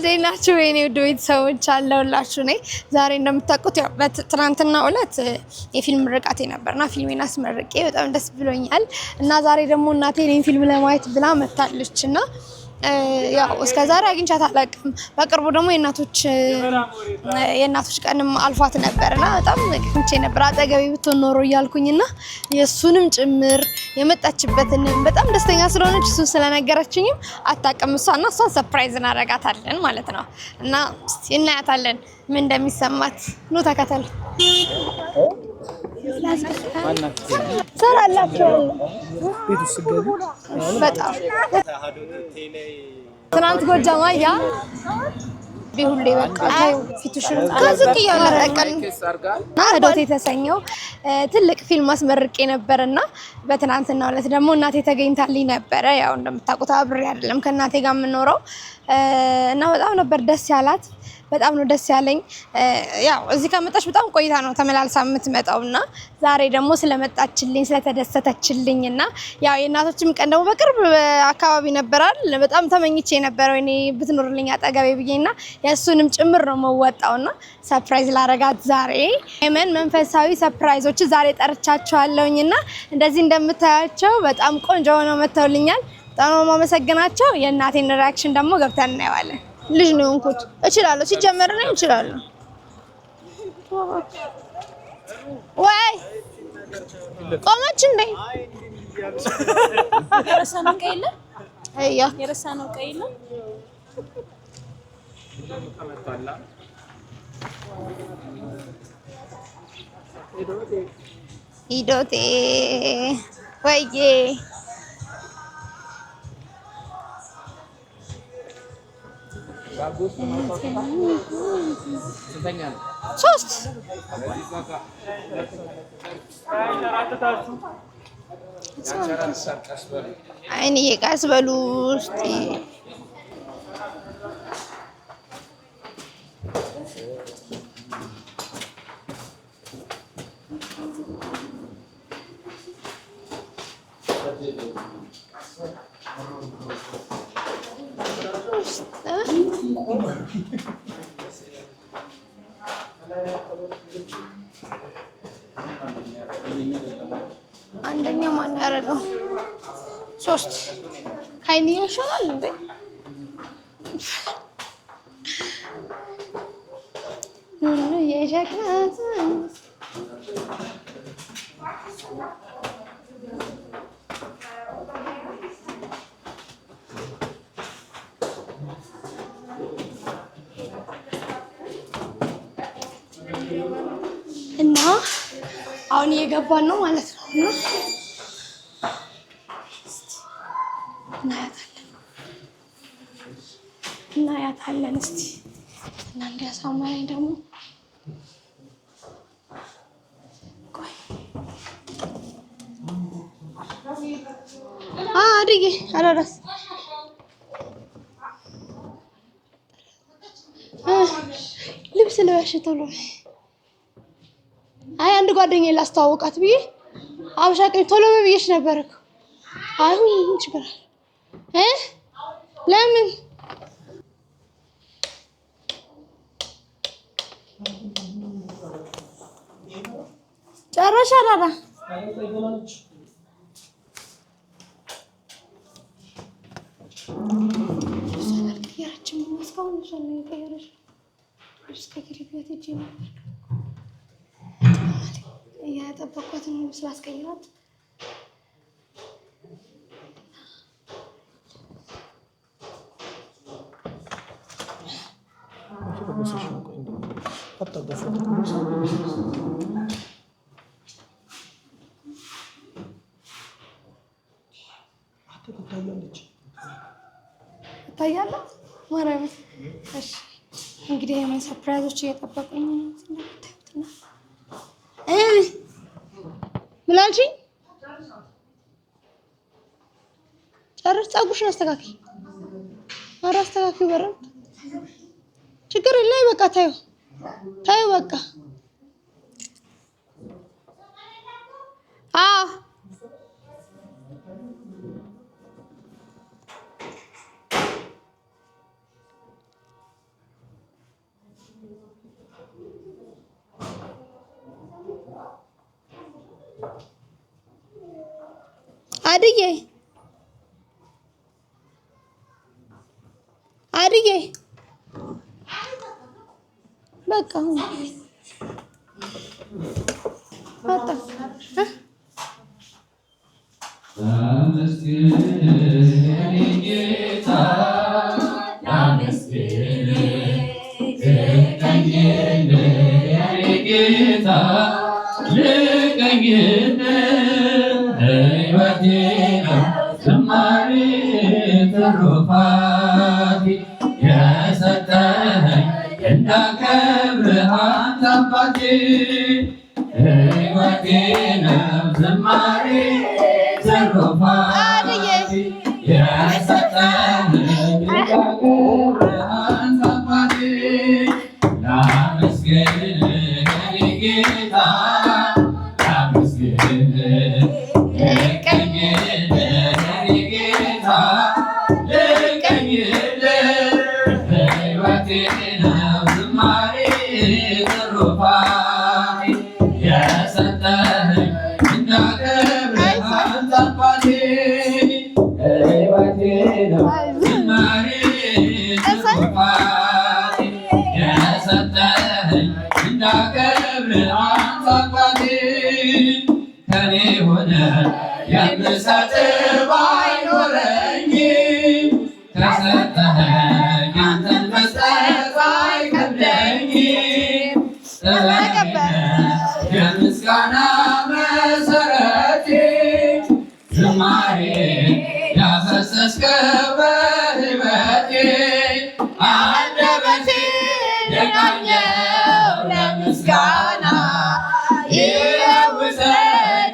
እንዴት ናችሁ የኔ ውድ ቤተሰቦች? አለሁላችሁ። እኔ ዛሬ እንደምታውቁት ያው በትናንትና ዕለት የፊልም ምርቃቴ ነበርና ፊልሜን አስመርቄ በጣም ደስ ብሎኛል። እና ዛሬ ደግሞ እናቴ እኔን ፊልም ለማየት ብላ መታለች እና ያው እስከ ዛሬ አግኝቻት አላውቅም። በቅርቡ ደግሞ የእናቶች ቀንም አልፏት ነበር እና በጣም አግኝቼ ነበር አጠገቤ ብትሆን ኖሮ እያልኩኝ እና የእሱንም ጭምር የመጣችበትንም በጣም ደስተኛ ስለሆነች እሱን ስለነገረችኝም አታውቅም እሷ እና እሷን surprise እናደርጋታለን ማለት ነው እና እስኪ እናያታለን ምን እንደሚሰማት። ኑ ተከተሉ። ሰራላችኋለሁ በጣም ትናንት ጎጃም አያ ሁሌ በቃ ፊትሽን ከዝቅ እያለ ዶት የተሰኘው ትልቅ ፊልም አስመርቄ ነበር እና በትናንትናው ዕለት ደግሞ እናቴ ተገኝታልኝ ነበረ። ያው እንደምታውቁት አብሬ አይደለም ከእናቴ ጋር የምኖረው እና በጣም ነበር ደስ ያላት። በጣም ነው ደስ ያለኝ። ያው እዚህ ከመጣች በጣም ቆይታ ነው ተመላልሳ የምትመጣው እና ዛሬ ደግሞ ስለመጣችልኝ ስለተደሰተችልኝ እና ያው የእናቶችም ቀን ደግሞ በቅርብ አካባቢ ነበራል። በጣም ተመኝቼ ነበረ እኔ ብትኖርልኝ አጠገቤ ብዬ እና የእሱንም ጭምር ነው መወጣው እና surprise ላረጋት ዛሬ የመን መንፈሳዊ surprise ኦች ዛሬ ጠርቻቸዋለሁኝ እና እንደዚህ እንደምታያቸው በጣም ቆንጆ ሆነው መጥተውልኛል። በጣም ነው የማመሰግናቸው። የእናቴን reaction ደግሞ ገብተን እናየዋለን። ልጅ ነው የሆንኩት። እችላለሁ፣ ሲጀመር ነው እችላለሁ። ወይ ቆመች እንዴ? የረሳነው ዕቃ የለም። አያ የረሳነው ዕቃ የለም። ሂዶቴ ወይዬ ሶስት አይንዬ ቀስ በሉ እስኪ። አንደኛ ማን ያደረገው? ሶስት ከአይንዬ ይሻላል እንዴ? የሸክላት እና አሁን እየገባን ነው ማለት ነው። እና እናያታለን እናያታለን እስቲ እና እንዲያሳመረኝ ደግሞ ቆይ አድዬ አላራስ ልብስ ልበሽ ቶሎ። አይ አንድ ጓደኛዬ ላስተዋወቃት ብዬ አበሻ ቀሚስ ቶሎ በይ ብዬሽ ነበር እኮ። አሁን ምን ችግር አለ እ ለምን ጨረሻ ዳዳ አልቀየረችም። እስካሁን እሷን ነው የቀየረችው። ልብስ ቀይሪ ብያት ሄጄ ነበር። እያጠበኳትን ልብስ ላስቀይራት ትታያለህ። ማርያም እሺ። እንግዲህ የምን surprise ኦች እየጠበቁኝ ነው እንደምታዩት ነው። ምን አልሽኝ? ጨርሽ። ፀጉርሽን አስተካክይ። ኧረ አስተካክዪው በረንብ ችግር የለ። በቃ ታዩ ታዩ በቃ አዎ አድዬ አድዬ በቃ መጣ። ዝማሬ ትሩፋቴ የሰጠኸኝ እንዳከብርህ አንተ አባቴ ሕይወቴ ነው ዝማሬ ትሩፋቴ የሰጠኸኝ እንዳከብርህ አንተ አባቴ ላመስግንህ የኔ ጌታ ላመስግንህ ልቀኝልህ የኔ ጌታ ልቀኝልህ ሕይወቴ ነው ዝማሬ ትሩፋቴ የሰጠኸኝ እንዳከብርህ አንተ አባቴ ሕይወቴ ነው ዝማሬ ትሩፋቴ የሰጠኸኝ እንዳከብርህ አንተ አባቴ ከኔ ሆነ የምሰጥህ ባይኖረኝ ከሰጠኸኝ አንተን መስጠት አይከብደኝም። ጥበቤ የምስጋና መሰረቴ ዝማሬ ያፈሰስከው በሕይወቴ አንደበቴ የቃኘው ለምስጋና ይውሰድ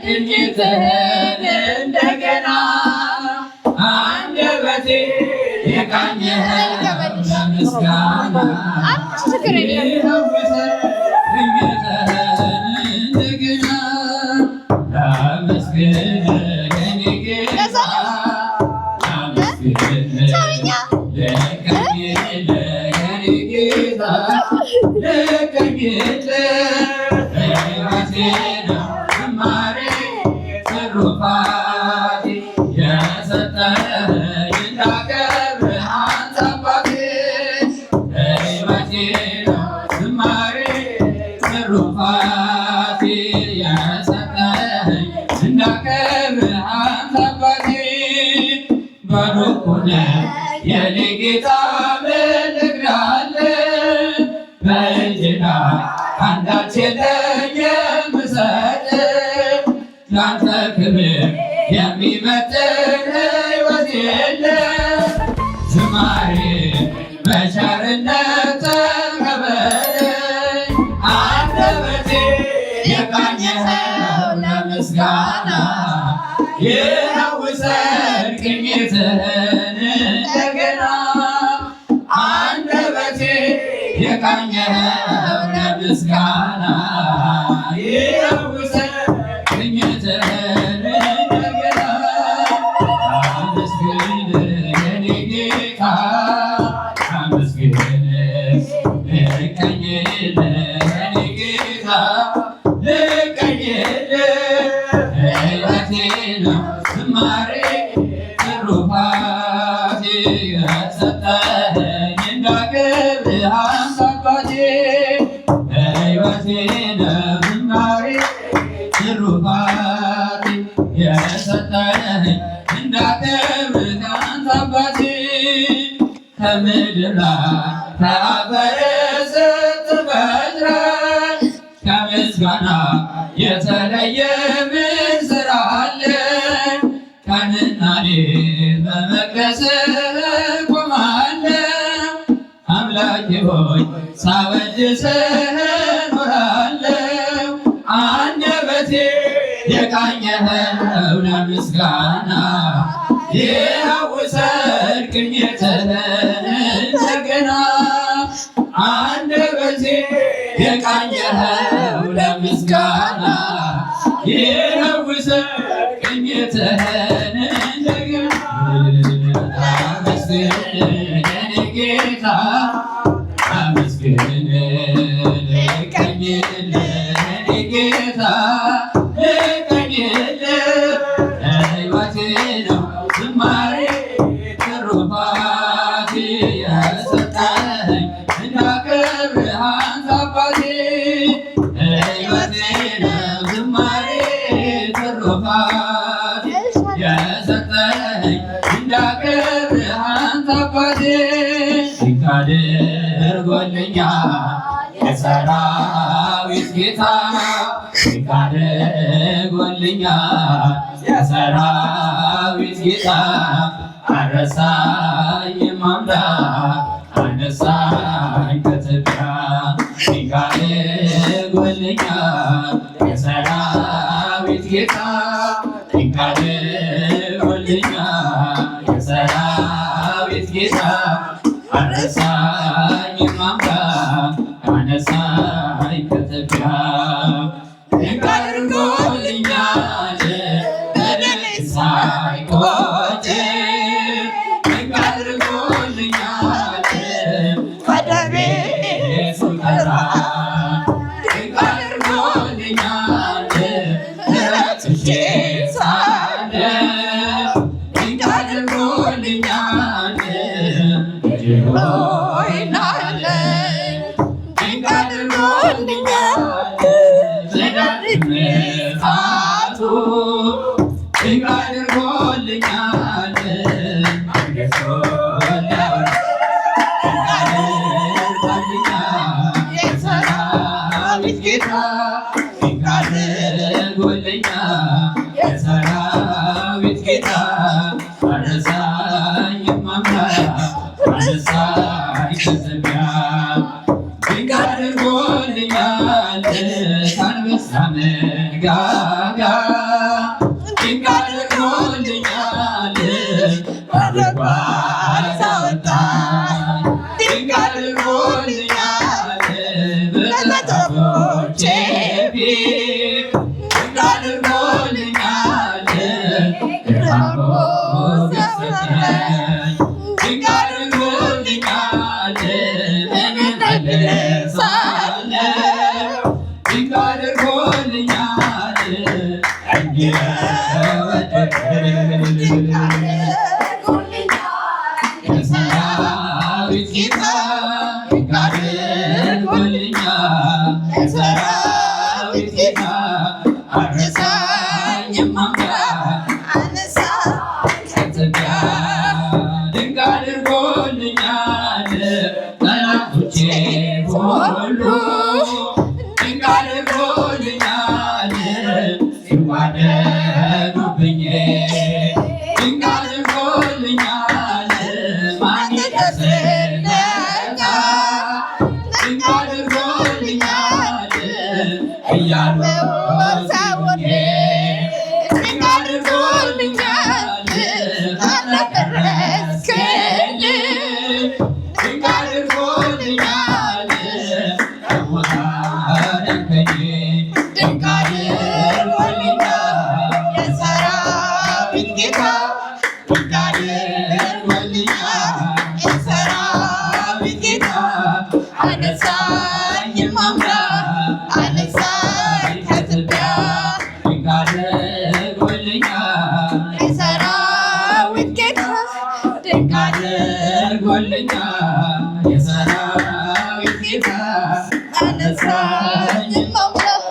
ቅኝትህን እንደገና አንደበቴ የቃኘው ለምስጋና ይውሰድ ቅኝትህን እንደገና ላመስግንህ የኔ ጌታ ላመስግንህ ልቀኝልህ የኔ ጌታ ልቀኝልህ ሕይወቴ ነው ዝማሬ ትሩፋቴ የሰጠኸኝ እንዳከብርህ አንተ አባቴ ሕይወቴ ነው ዝማሬ ትሩፋቴ የሰጠኸኝ እንዳከብርህ አንተ አባቴ ባዶ እኮ ነህ የኔ ጌታ ምን እነግርሃለሁ በእጄ ላይ አንዳች የለኝ የምሰጥህ ለአንተ ክብር የሚመጥን ሕይወት የለም። ዝማሬ በቸርነት ተቀበለኝ አንደበቴ የቃኘኸው ለምስጋና ይኸውሰድ ቅኝትህን እንደገና አንደበቴ የቃኘኸው ለምስጋና ይኸውሰድ ቅኝትህን እንደገና ላመስግንህ የኔ ጌታ ላመስግንህ ልቀኝልህ የኔ ጌታ ልቀኝልህ ሕይወቴ ነው ዝማሬ ትሩፋቴ የሰጠኸኝ እንዳከብርህ አንተ አባቴ ሕይወቴ ነው ዝማሬ ትሩፋቴ የሰጠኸኝ እንዳከብርህ አንተ አባቴ ከምድር ላይ ከአፈር ስትፈጥረን ከምስጋና የተለየ ምን ስራ አለን? ቀንና ሌት በመቅደስህ እቆማለሁ። አምላኬ ሆይ ሳወድስህ እኖራለሁ። አንደበቴ የቃኘኸው ለምስጋና ይኸውሰድ ቅኝትህን እንደገና አንደበቴ የቃኘኸው ለምስጋና ይኸውሰድ ቅኝትህን እንደገና ላመስግንህ የኔ ጌታ ላመስግንህ ልቀኝልህ የኔ ጌታ ልቀኝልህ ሕይወቴ አድርጎልኛል የሰራዊት ጌታ፣ ድንቅ አድርጎልኛል የሰራዊት ጌታ። አረሳኝም አምላክ፣ አነሳኝ ከትቢያ። ድንቅ አድርጎልኛል የሰራዊት ጌታ፣ ድንቅ አድርጎልኛል የሰራዊት ጌታ። አረሳኝም አምላክ፣ አነሳኝ ከትቢያ። ድንቅ አድርጎልኛል በደሌን ሳይቆጥር፣ ድንቅ አድርጎልኛል ወደ ቤቱ ስጠራ፣ ድንቅ አድርጎልኛል ረስቼ ሳለሁ፣ ድንቅ አድርጎልኛል ልጄ ሆይ ናለኝ፣ ድንቅ አድርጎልኛል ምጣቱ፣ ድንቅ አድርጎልኛል አንገቱን የሰራዊት ጌታ፣ ድንቅ አድርጎልኛል የሰራዊት ጌታ። አረሳኝም አምላክ፣ አነሳኝ ከትቢያ። ድንቅ አድርጎልኛል ከአንበሳ መንጋጋ፣ ድንቅ አድርጎልኛል ከጉድጓድ አወጣኝ፣ ድንቅ አድርጎልኛል በጠላቶቼ ፊት፣ ድንቅ አድርጎልኛል ግርማ ሞገስ ሰጠኝ፣ ድንቅ አድርጎልኛል እኔን እመልሳለሁ፣ ድንቅ አድርጎልኛል እንዲወደድ የሰራዊት ጌታ፣ ድንቅ አድርጎልኛል የሰራዊት ጌታ። አረሳኝም አምላክ ከትቢያ። ድንቅ አድርጎልኛል ጠላቶቼ ሁሉ፣ ድንቅ አድርጎልኛል ሲዋደዱብኝ፣ ድንቅ አድርጎልኛል ማን ይደርስለኛል፣ ድንቅ አድርጎልኛል እያሉ ሲሉኝ፣ ድንቅ አድርጎልኛል አልደረስክኝ፣ ድንቅ አድርጎልኛል ከሞት ድንቅ አድርጎልኛል የሰራዊት ጌታ፣ ድንቅ አድርጎልኛል የሰራዊት ጌታ። አነሳኝ አምላክ፣ አነሳኝ ከትቢያ። ድንቅ አድርጎልኛል የሰራዊት ጌታ። ድንቅ አድርጎልኛል የሰራዊት ጌታ። አነሳኝ አምላክ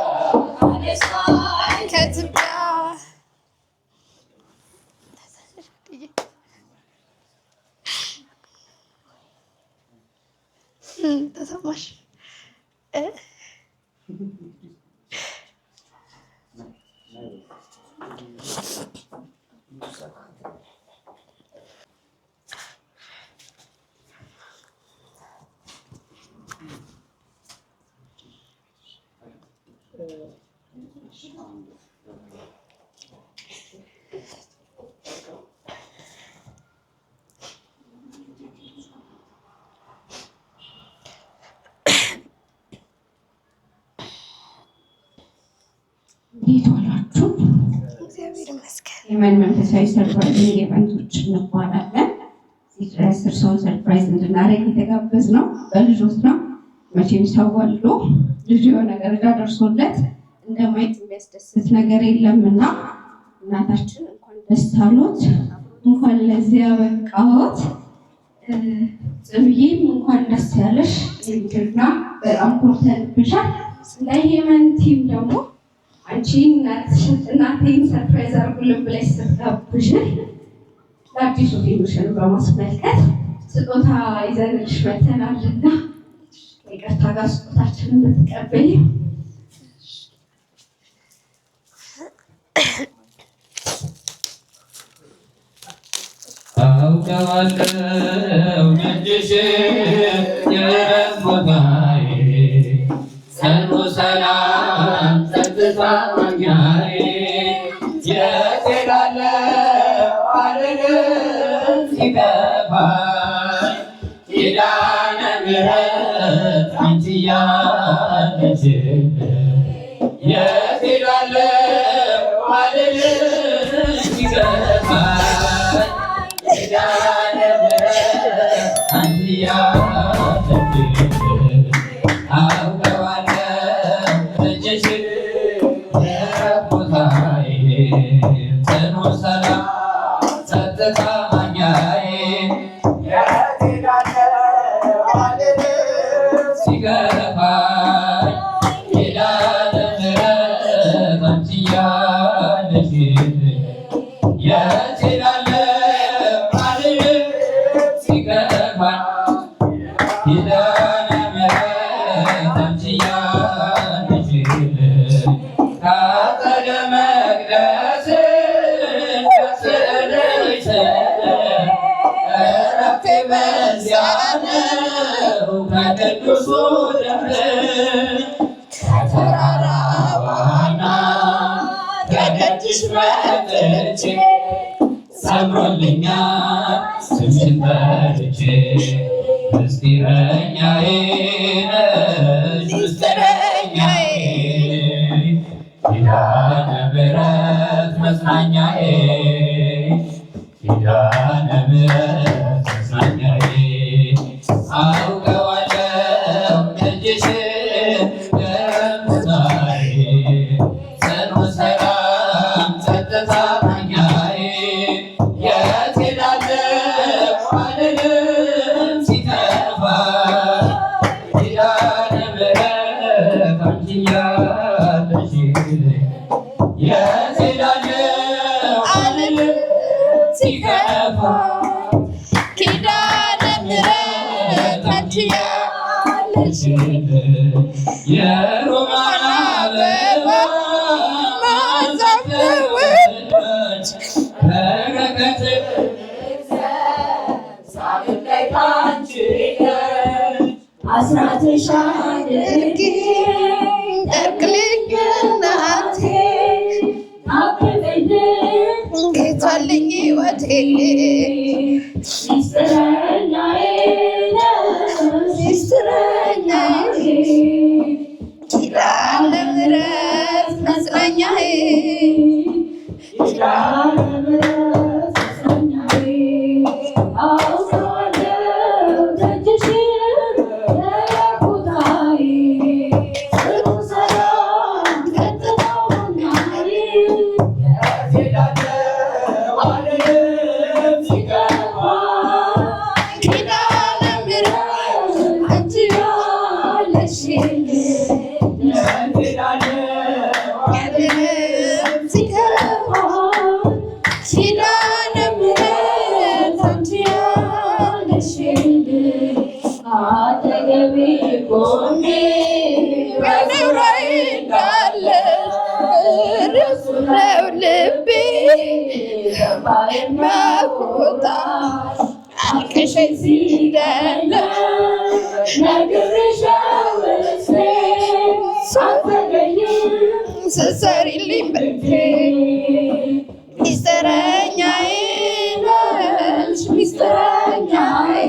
ከትቢያ። ተሰማሽ እ? እንዴት ዋላችሁ? እግዚአብሔር ይመስገን። የመን መንፈሳዊ surprising event ኦች እንባላለን። እዚህ ድረስ እርስዎን surprise እንድናደርግ የተጋበዝነው በልጆት ነው። መቼም ሰው ወልዶ ልጁ የሆነ ደረጃ ደርሶለት እንደማየት የሚያስደስት ነገር የለምና እናታችን እንኳን ደስ አሎት፣ እንኳን ለዚያ ያበቃዎት። ጽብዬም እንኳን ደስ ያለሽ ጀግና፣ በጣም ኮርተንብሻል። ለየመን team ደግሞ አንቺ እናቴን surprise አድርጉልን ብለሽ ስትጋብዥን ለአዲሱ ፊልምሽን በማስመልከት ስጦታ ይዘንልሽ መተናልና ይቅርታ ጋር ስጦታችንን ብትቀበይ። አውቀዋለሁ ምንጭሽን የእረፍት ቦታዬ ጽኑ ሰላም ጸጥታ ማግኛዬ የት እሄዳለሁ አልልም ሲከፋኝ ኪዳነ ምሕረት አንቺ ያለሽልኝ የት እሄዳለሁ አልልም ሲከፋኝ ኪዳነ ምሕረት አንቺ ያለሽልኝ አውቀዋለሁ ደጅሽን የእረፍት ቦታዬ ጽኑ ሰላም ጸጥታ ማግኛዬ የት እሄዳለሁ አልልም ሲከፋኝ ኪዳነ ምሕረት አንቺ ያለሽልኝ የት እሄዳለሁ አልልም ሲከፋኝ ኪዳነ ምሕረት አንቺ ያለሽልኝ ከአጸደ መቅደስሽ ከስዕልሽ ስር ዕረፍቴ በዚያ ነው ከቅዱሱ ደብር ከተራራው አናት ከደጅሽ መጥቼ ሰምሮልኛል ስምሽን ጠርቼ ምስጢረኛዬ ነሽ ምስጢረኛዬ ኪዳነ ምሕረት መጽናኛዬ ኪዳነ ምሕረት መጽናኛዬ አውቀዋለሁ ደጅሽን የእረፍት ቦታዬ ጽኑ ሰላም ጸጥታ ማግኛዬ የት እሄዳለሁ አልልም ሲከፋኝ ኪዳነ ምሕረት አንቺ ያለሽልኝ የት እሄዳለሁ አልልም ሲከፋኝ ኪዳነ ምሕረት አንቺ ያለሽልኝ የሮማን አበባ መዓዛው ተወዳጅ በረከት አድርጊ ጠርቅልኝ እናቴ ጌቷልኝ ሕይወቴ ሚስጥረኛዬ ኪዳነ ምሕረት መጽናኛዬ ኪዳነ ምሕረት አንቺ ያለሽልኝ ኪዳነ ምሕረት አንቺ ያለሽልኝ አጠገቤ ቆሜ በነውራዬ እንዳለ እርሱ ነው ልቤ መኩታ አልቅሸኝ ሲደለ ስትሰሪልኝ በልቤ ሚስጥረኛዬ ነሽ ሚስጥረኛዬ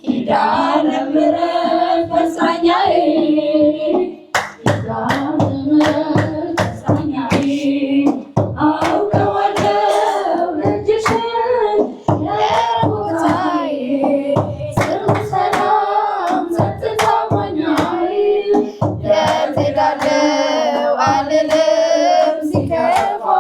ኪዳነ ምሕረት መጽናኛዬ የት እሄዳለሁ አልልም ሲከፋኝ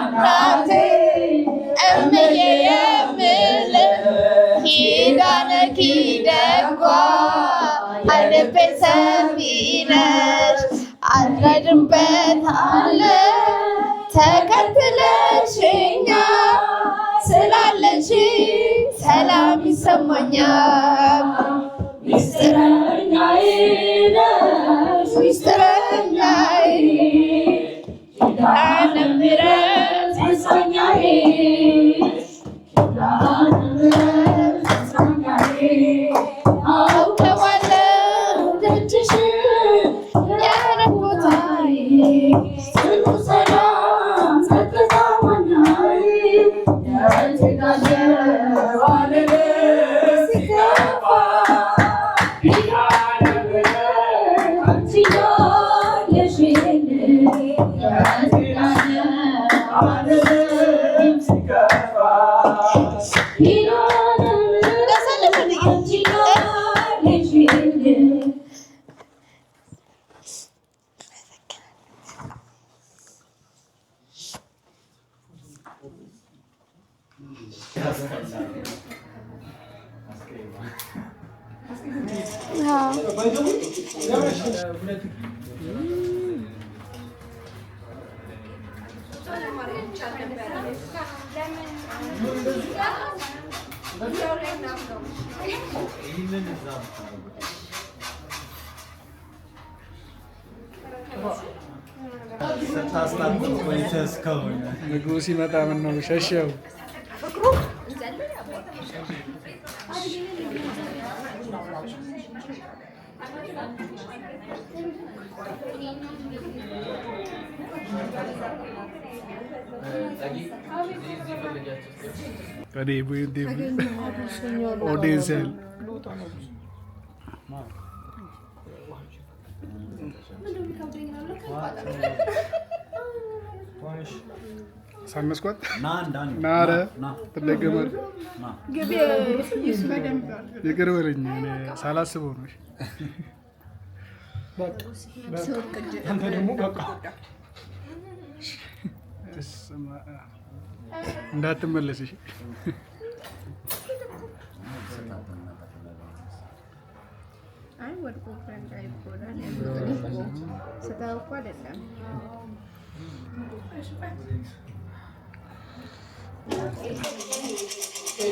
እናቴ ሰፊ ነሽ፣ አድረድበታለሁ ተከትለሽኛ ስላለሽ ሰላም ይሰማኛል። ሚስጥረኛዬ ነሽ ሚስጥረኛዬ ኪዳነ ምሕረት መጽናኛዬ ኪዳነ ምሕረት መጽናኛዬ አውቀዋለሁ ደጅሽን የእረፍት ቦታዬ ጽኑ ሰላም ጸጥታ መናዬ የት አልልም ሲከፋ ኪዳነ ምሕረት አንቺ ያለሽልኝ የት አልልም ሲከፋ ኪዳነ ምሕረት አንቺ ያለሽልኝ። ምግቡ ሲመጣ ምን ነው ሸሸው? Audience ሳነስኳት ናረ ትደገማለህ። ይቅር በለኝ ሳላስበው ነው። አንተ ደግሞ በቃ እንዳትመለስ። እሺ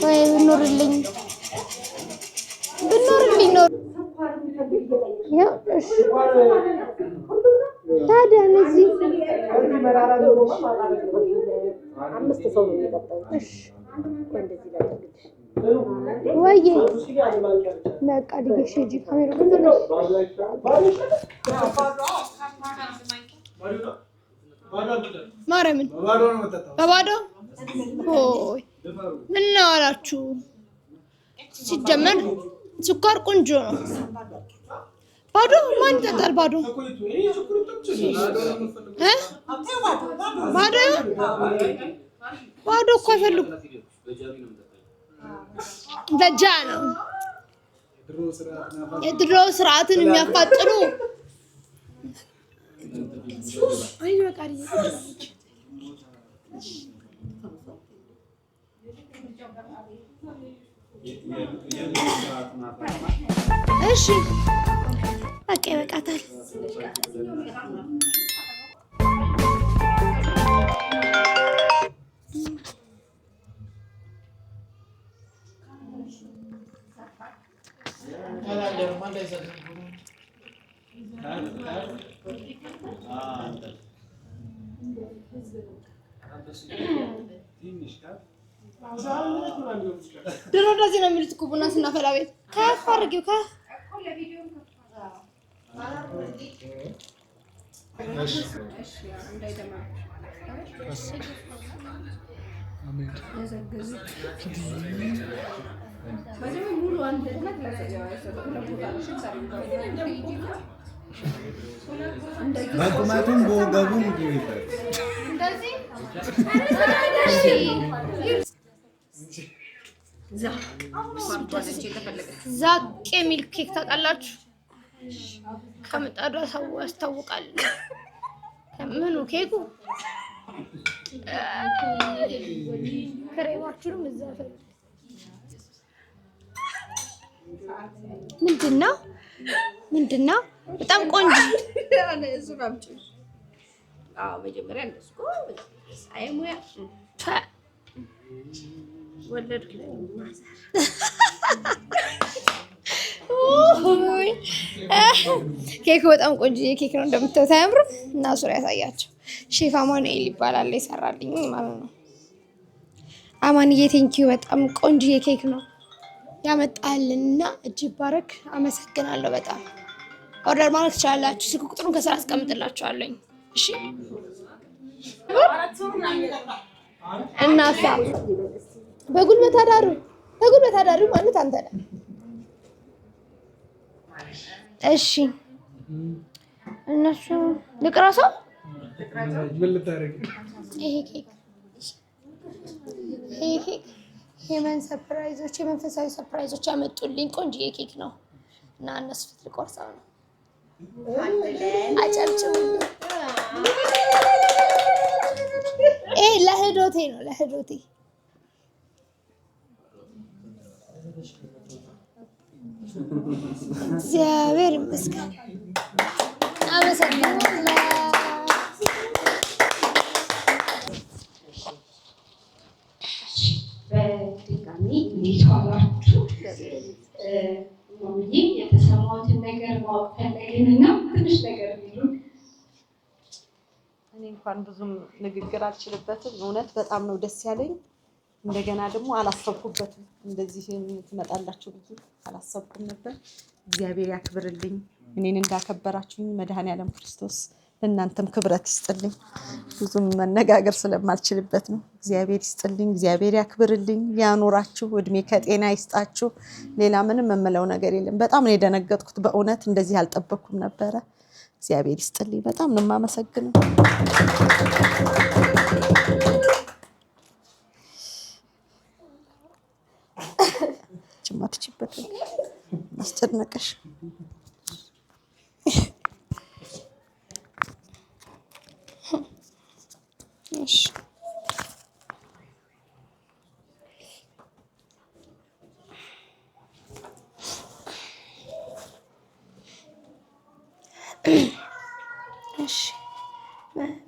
ወይ ብኖርልኝ ብኖርልኝ ኖር ታዲያ እነዚህ ወይዬ በቃ ድጌሽ ሂጂ ካሜራ ማርያምን በባዶ ምን ነው አላችሁ? ሲጀመር ስኳር ቆንጆ ነው። ባዶ ማን ይጠጣል? ባዶ ባዶ ባዶ እኮ አይፈልጉም። በጃ ነው የድሮ ስርዓትን የሚያፋጥኑ። እሺ በቃ ይበቃታል። ድሮ እንደዚህ ነው የሚሉት እኮ ቡና ስናፈላ ቤት ከፍ አድርጊው ከፍ በቁመቱም በወገቡም ግቢበት። ዛቅ የሚል ኬክ ታውቃላችሁ? ከምጣዱ ያስታውቃል። ምኑ ኬኩ ክሬማችሁንም እዛ ምንድን ነው? ምንድን ነው? በጣም ቆንጆ። ኬኩ በጣም ቆንጆ ኬክ ነው እንደምታዩት፣ አያምርም? እና ሱሪ ያሳያቸው። ሼፍ አማኑኤል ይባላል የሰራልኝ ማለት ነው። አማንዬ thank you። በጣም ቆንጆ ኬክ ነው ያመጣልንና እጅ ይባረክ። አመሰግናለሁ በጣም። Order ማለት ትችላላችሁ። ስልክ ቁጥሩን ከስራ አስቀምጥላችኋለኝ። እሺ እናሳ በጉልበት አዳሩ፣ በጉልበት አዳሩ ማለት አንተ ነህ። እሺ እነሱ ልቅረሰው። ይሄ ኬክ፣ ይሄ ኬክ ሄመን surprise ኦች፣ የመንፈሳዊ surprise ኦች ያመጡልኝ ቆንጆዬ ኬክ ነው እና እነሱ ፊት ልቆርሰው ነው። አጨብጭቡልኝ። ይሄ ለህዶቴ ነው፣ ለህዶቴ። እግዚአብሔር ይመስገን። አመሰግናለሁ። በድጋሚ እንዴት ዋላችሁ? ማሚዬ የተሰማሁትን ነገር ማወቅ ፈለግን እና ትንሽ ነገር ቢሉን። እኔ እንኳን ብዙም ንግግር አልችልበትም። እውነት በጣም ነው ደስ ያለኝ። እንደገና ደግሞ አላሰብኩበትም። እንደዚህ ትመጣላችሁ ብዬ አላሰብኩም ነበር። እግዚአብሔር ያክብርልኝ። እኔን እንዳከበራችሁኝ መድኃኔዓለም ክርስቶስ ለእናንተም ክብረት ይስጥልኝ። ብዙም መነጋገር ስለማልችልበት ነው። እግዚአብሔር ይስጥልኝ፣ እግዚአብሔር ያክብርልኝ፣ ያኖራችሁ፣ እድሜ ከጤና ይስጣችሁ። ሌላ ምንም የምለው ነገር የለም። በጣም ነው የደነገጥኩት። በእውነት እንደዚህ አልጠበቅኩም ነበረ። እግዚአብሔር ይስጥልኝ። በጣም ነው የማመሰግነው። ጭማትችበት አስጨነቀሽ። እሺ እሺ፣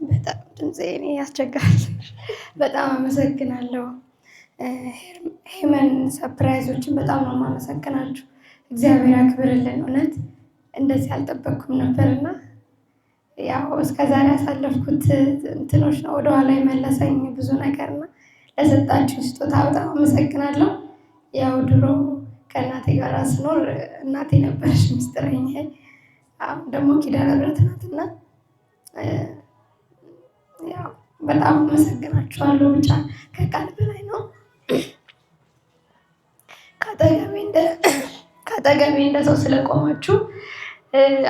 በጣም ድምፄ እኔ ያስቸግራል። በጣም አመሰግናለሁ። ሄመን surprise ኦችን በጣም ነው የማመሰግናችሁ። እግዚአብሔር ያክብርልን። እውነት እንደዚህ አልጠበቅኩም ነበርና ያው እስከዛሬ ያሳለፍኩት እንትኖች ነው ወደኋላ የመለሰኝ ብዙ ነገርና ለሰጣችሁ ስጦታ በጣም አመሰግናለሁ። ያው ድሮ ከእናቴ ጋር ስኖር እናቴ ነበረች ሚስጥረኛ። አሁን ደግሞ ኪዳነ ምሕረት ናትና ያው በጣም አመሰግናችኋለሁ። ብቻ ከቃል በላይ ነው። ከአጠገቤ እንደ ሰው ስለቆማችሁ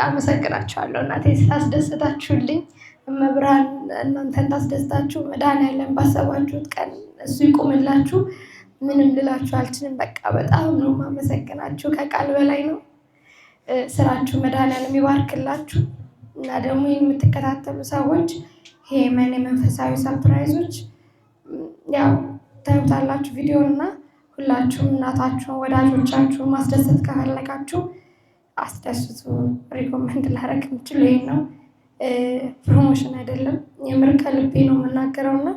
አመሰግናችኋለሁ። እናቴ ስላስደሰታችሁልኝ፣ እመብርሃን እናንተን ታስደስታችሁ፣ መድኃኒዓለም ባሰባችሁት ቀን እሱ ይቁምላችሁ። ምንም ልላችሁ አልችልም። በቃ በጣም ነው የማመሰግናችሁ። ከቃል በላይ ነው። ስራችሁ መድኃኒዓለም ይባርክላችሁ። እና ደግሞ ይህን የምትከታተሉ ሰዎች ሄመን የመንፈሳዊ surprise ኦች ያው ታዩታላችሁ ቪዲዮን እና ሁላችሁም እናታችሁን ወዳጆቻችሁን ማስደሰት ከፈለጋችሁ አስደስቱ። Recommend ላደርግ የምችለው ይሄን ነው። Promotion አይደለም፣ የምር ከልቤ ነው የምናገረው እና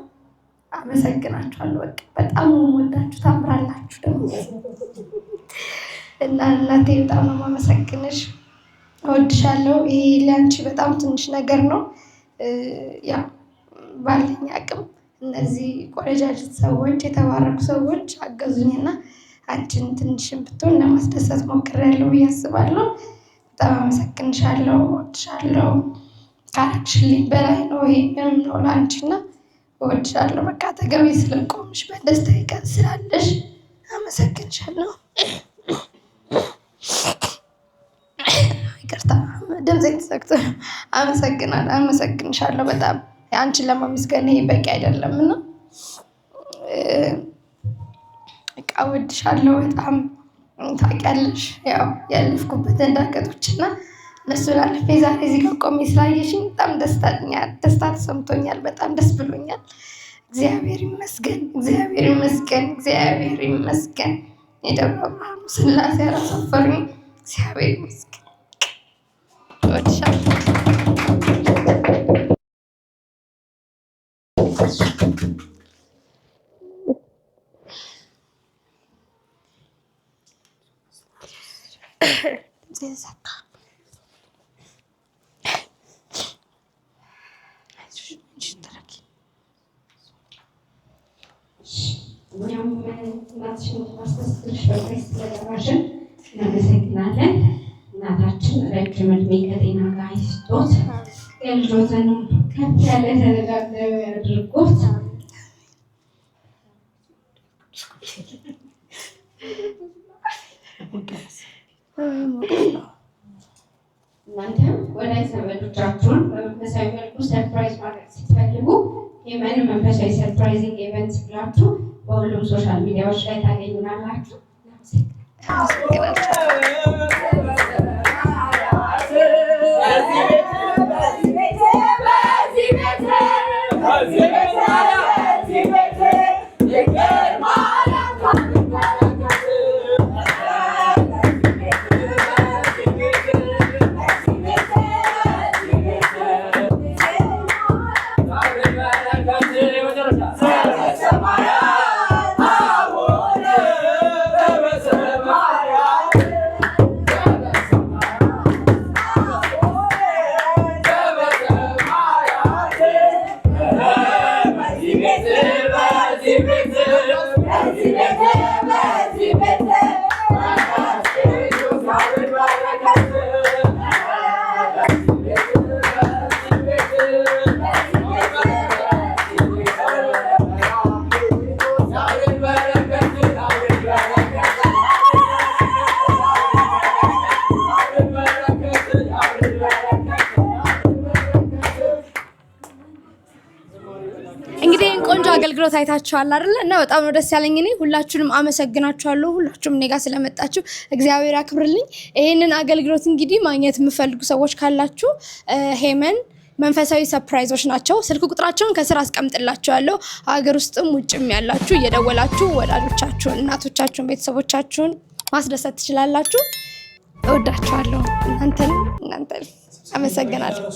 አመሰግናችኋለሁ። በቃ በጣም ነው የምወዳችሁ። ታምራላችሁ ደግሞ እና እናቴ በጣም ነው የማመሰግንሽ። እወድሻለሁ። ይሄ ለአንቺ በጣም ትንሽ ነገር ነው። ያው ባለኝ አቅም እነዚህ ቆነጃጅት ሰዎች፣ የተባረኩ ሰዎች አገዙኝና አንቺን ትንሽም ብትሆን ለማስደሰት ሞክሬያለሁ ብዬ አስባለሁ። በጣም አመሰግንሻለሁ። እወድሻለሁ። ካረግሽልኝ በላይ ነው ይሄ ምንም ነው ለአንቺና እወድሻለሁ። በቃ አጠገቤ ስለቆምሽ በደስታዬ ቀን ስላለሽ አመሰግንሻለሁ። ይቅርታ ድምፄ ተዘግቶ። አመሰግናለሁ። አመሰግንሻለሁ በጣም። አንቺን ለማመስገን ይሄ በቂ አይደለም እና በቃ እወድሻለሁ በጣም። ታውቂያለሽ ያው ያለፍኩበትን ዳገቶች እና እነሱን አልፌ ዛሬ እዚህ ጋር ቆሜ ስላየሽኝ በጣም ደስታ ተሰምቶኛል። በጣም ደስ ብሎኛል። እግዚአብሔር ይመስገን፣ እግዚአብሔር ይመስገን፣ እግዚአብሔር ይመስገን። የደብረ ብርሃኑ ስላሴ አላሳፈሩኝም። እግዚአብሔር ይመስገን። እወድሻለሁ። ድምፄ ተዘጋ። እኛም እናትሽን ማስደስትሽ በ surprise ስለጠራሽን እናመሰግናለን። እናታችን ረጅም እድሜ ከጤና ጋር ይስጦት፣ የልጆትንም ከፍ ያለ ደረጃ እግዚአብሔር ያድርጎት። እናንተም ወዳጅ ዘመዶቻችሁን በመንፈሳዊ መልኩ surprise ማድረግ ስትፈልጉ ሄመን መንፈሳዊ surprising event ብላችሁ በሁሉም social media ዎች ላይ ታገኙናላችሁ። አመሰግናለሁ። እንግዲህ ይህን ቆንጆ አገልግሎት አይታችኋል አይደለ? እና በጣም ነው ደስ ያለኝ። እኔ ሁላችሁንም አመሰግናችኋለሁ። ሁላችሁም እኔ ጋር ስለመጣችሁ እግዚአብሔር ያክብርልኝ። ይህንን አገልግሎት እንግዲህ ማግኘት የምፈልጉ ሰዎች ካላችሁ ሄመን መንፈሳዊ surprise ኦች ናቸው። ስልክ ቁጥራቸውን ከስር አስቀምጥላችኋለሁ። ሀገር ውስጥም ውጭም ያላችሁ እየደወላችሁ ወላጆቻችሁን፣ እናቶቻችሁን፣ ቤተሰቦቻችሁን ማስደሰት ትችላላችሁ። እወዳችኋለሁ። እናንተን አመሰግናለሁ።